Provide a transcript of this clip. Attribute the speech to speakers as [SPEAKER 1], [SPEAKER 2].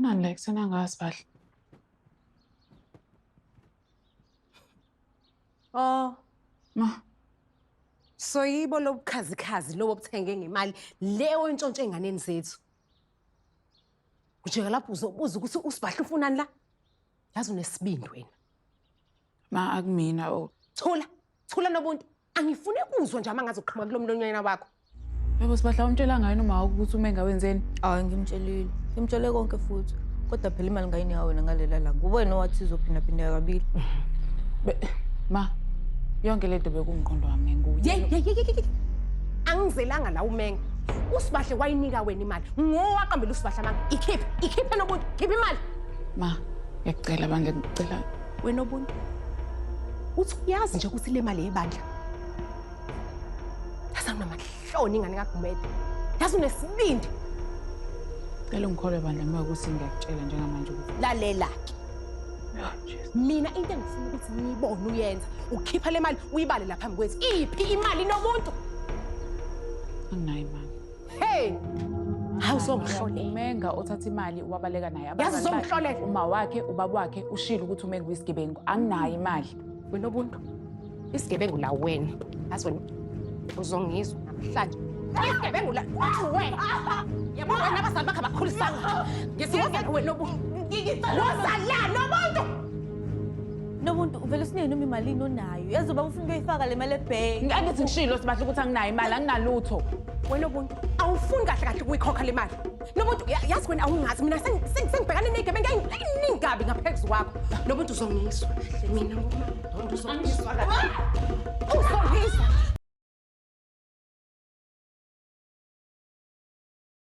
[SPEAKER 1] Ufunani la ekuseni angaka Sibahle?
[SPEAKER 2] Oh,
[SPEAKER 1] Ma,
[SPEAKER 2] so yibo lobukhazikhazi lobo obuthenge ngemali leyo intshontsho ey'nganeni zethu. Ujika lapho uzobuza ukuthi uSibahle ufunani la? Yazi unesibindi wena.
[SPEAKER 1] Ma akumina o.
[SPEAKER 2] Thula, thula nobuntu. Angifuni ukuzwa nje amangazi uqhamuka kulo mlonyana wakho.
[SPEAKER 1] Yebo Sibahle awumtshela ngayo noma ukuthi umenga wenzeni?
[SPEAKER 3] Hayi ngimtshelile. Ngimtshele konke futhi. Kodwa phela imali ngayinika wena ngalela langa. Uwena owathi izophindaphindeka kabili.
[SPEAKER 1] Ma, yonke lento bekumqondo wami nguye.
[SPEAKER 2] Ye ye ye ye ye. Angizelanga la umenga. USibahle wayinika wena imali. Ngowaqambela uSibahle amanga. Ikhiphe, ikhiphe nobuntu. Khipha imali.
[SPEAKER 1] Ma, ngiyacela bandla ngicela.
[SPEAKER 2] Wena obuntu. Uthi uyazi nje ukuthi le mali yebandla. Yazi awunamahloni ingane kaGumede. Yazi unesibindi.
[SPEAKER 1] Cela ungikholwe bandla uma ukuthi ngiyakutshela njengamanje ukuthi
[SPEAKER 2] Lalela ke.
[SPEAKER 1] Oh, Jesu.
[SPEAKER 2] Mina into engifuna ukuthi ngiyibone uyenza, ukhipha le mali uyibale la phambi kwethu. Iphi imali nobuntu?
[SPEAKER 1] Anginayo imali.
[SPEAKER 2] Hey! Hawu uzongihlolela.
[SPEAKER 1] Umenga othatha imali wabaleka naye.
[SPEAKER 2] Yazi
[SPEAKER 1] Abazali bakhe,
[SPEAKER 2] uzongihlolela.
[SPEAKER 1] Uma wakhe, ubaba wakhe ushilo ukuthi umenga uyisigebengu. Anginayo imali.
[SPEAKER 2] Wena obuntu. Isigebengu la wena. Yazi wena uzongizwa namhlanje. Isigebengu la wena. Yabo wena abazali bakho abakhulisanga. Ngithi woza wena obuntu. Woza la nobuntu.
[SPEAKER 3] Nobuntu uvele usinike noma imalini onayo. Yazi ubaba ufuna ukuyoyifaka le mali ebhenki.
[SPEAKER 1] Angithi ngishilo Sibahle ukuthi anginayo imali, anginalutho.
[SPEAKER 2] Wena obuntu awufuni kahle kahle ukuyikhokha le mali. Nobuntu yazi wena awungazi mina sengibhekane ney'gebengu ey'ningi kabi ngaphezu kwakho. Nobuntu uzongizwa kahle mina ngoba uzongizwa kahle. Uzongizwa.